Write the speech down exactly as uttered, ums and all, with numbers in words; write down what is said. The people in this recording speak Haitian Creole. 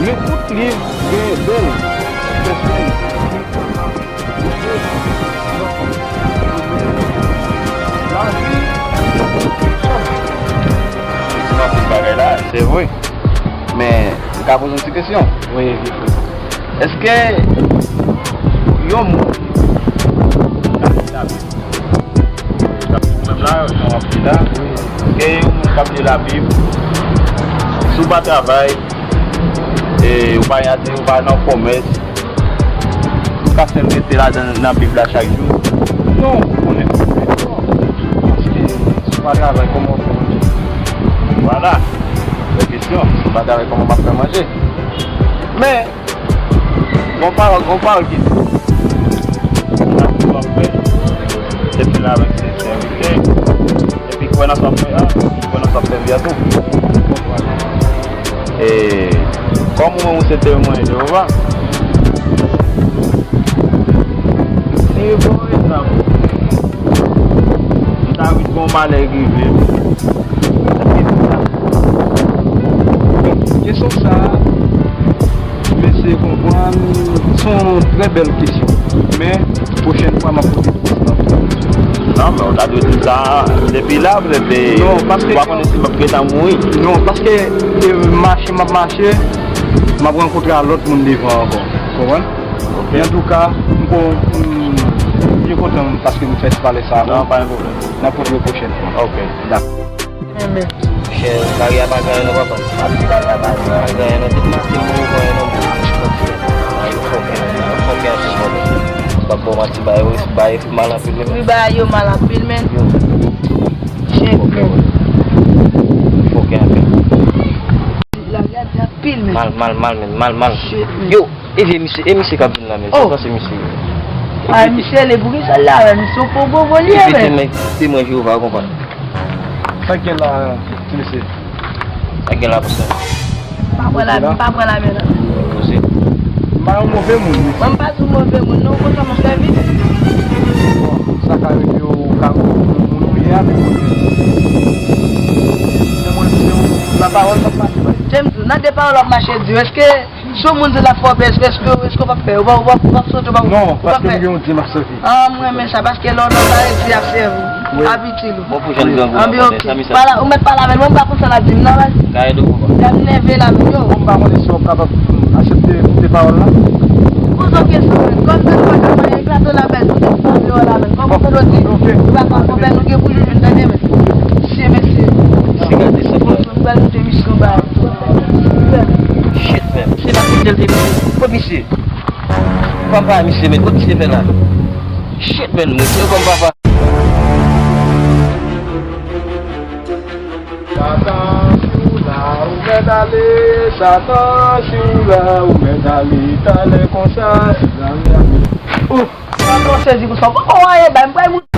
Men tout liv gen bèl pèsonn ki kapab ede nou nan lavi. Ou di m anpil bagay la, se vre. Men, m ka poze yon ti kesyon? Wi, wi, wi. Èske yon moun k ap li Labib, k ap li menm la, jan w ap li la, èske yon moun k ap li Labib, si w pa travay, e ou pa gen ati, ou pa nan kòmès, ou ka fè l rete ladan, nan Bib la chak jou? Non. Ou konnen? Non. Paske si w pa travay, kòman w fè manje? Vwala. Bèl kesyon. Si w pa travay, kòman m ap fè manje? Men, gon pawòl, gon pawòl ki di, sa ki w ap fè, se fè l avèk sensète. Epi kwè nan sa w ap fè a, kwè nan sa w ap sèvi a tou. E kòm ou menm ou se temwen Jewova, e bon egzanp, m ta vin gon malè rive m. Kesyon sa a, m eseye konprann, se yon trè bèl kesyon. Men, pwochèn fwa, m ap poze l pou sa. Non, men w ta dwe di sa depi la, petèt, e, non, paske, ou pa konnen si m ap gentan mouri. Non, paske, e, mache m ap mache, m ap rankontre a lòt moun devan ankò. Konprann? Ok. Men antouka, m kon-, m byen kontan paske nou fè ti pale sa. Non, pa gen pwoblèm. N ap kontinye pwochèn fwa. Ok. Dakò. Monchè, lari a pa gen anyen non, papa. Pa di lari a pa gen anyen non, tout maten m wè gen anyen non, bro. Ay, yo fòkè, yo fòkè anpil, papa. M p ap ba w manti, bagay yo mal anpil wi, men. Wi, bagay yo mal anpil, men. Yo. Shit, man. Fòkè anpil. Lari a di anpil, men. Mal, mal, mal, men, mal, mal. Shit, man. Yo, e vye misye, e misye k ap vin la, men. Oh. Sa se misye. Ay, misye, li pou ki sa l la, men? Misye, yon gwo gwo li ye, men. Temwen Jewova, ou konprann. Sa k gen la, ti mesye? Sa k gen la, pastè? Pa pran la, pa pran la men nan. Poze. M pa yon move moun, mesye. Mwen, m pa di w move moun, non, konsa m ap sèvi. Bon, sa ka rive, ou ka konn moun ou ye a, men kote. Se mwen, se ou, la pawòl k ap mache, bay. James, nan de pawòl w ap mache di, èske si yon moun di l ap fè w pè, èske, èske w p ap pè? Ou p ap, ou p ap, ou p ap sote, ou p ap, non, ou p ap paske pè. M gen yon Dye m ap sèvi. Ah, m renmen sa, paske lè w nan bagay, Dye ap sèvi w. Wi. Ap itil ou. Bon, pou jèn grangou, an byen, ok. Pala, ou mèt pale avè l, mwen m pa konn sa l ap di m nan, baz. Ka ede w, papa. Dam nève la, men yo. Bon, m pa konnen si w ap kapab aksepte koute pawòl la. Poze w kesyon, men. Kòm de fwa, kòm eklate w la, men, ou te fè deyò la, men. Kòm ou fè doti, ok, ou pa ka konpè, nou gen pou joujoun, tande, men. Mesye, mesye. Mesye, gade sa. Mwen pral moute misyon ba. Shit, man. Se pa fidèl de misye. Kot misye? Papa misye, men kot misye fè la? Shit, man, mwen se kòm papa. Satan, si w la, ou mèt ale. Satan, si w la, ou mèt ale. Talè konsa, si w la, ou mèt ale. Ouf! Satan sezi konsa. Ou poko wè, bay, m pral moute.